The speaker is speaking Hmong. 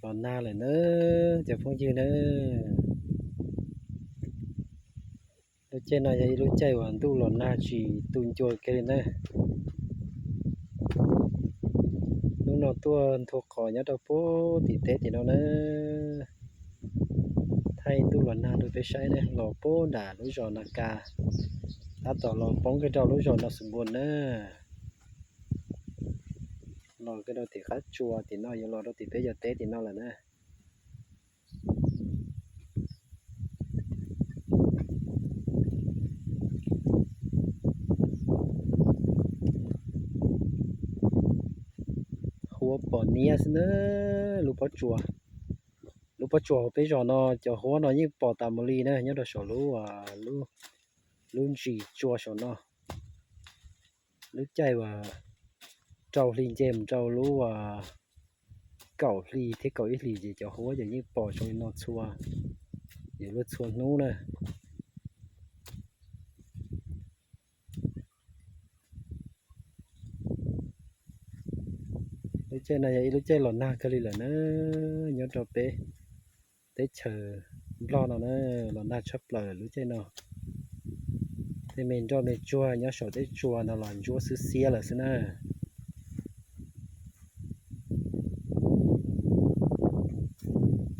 Los nag lawm na, cov phooj ywg na. Lub caij no yog ib lub caij uas ntuj los nag tsis tu ncua kiag li na. Hnub no tuaj nthua qos nyob rau puag tim teb tim no na. Thaij ntuj los nag rau peb saib na, los puag nram lub zos Na Ka, tab tom los poob kiag rau lub zos No Xus Npuas na. Los kiag rau tim qab tsua tim no, yuav los rau tim peb cov teb tim no lawm na. Huab pom niab xwb na, lub pob tsuas. Lub pob tsuas hauv peb zos no, cov huab no yeej pom tas mus li na, nyob rau saum lub, lub ntsis tsua saum no. Lub caij uas rau hli nce mus rau lub kaum hli thiab kaum ib hlis ces cov huab ces yeej pom zoo li no txhua, yuav luag txhua hnub na. Lub caij no yog ib lub caij los nag kawg li lawm na, nyob rau peb teb chaws Nplog no na, los nag tshaj plaws lub caij no. Tej me nroj me tsuag nyob saum tej tsua no los ntsuab xwb xiab lawm xwb na.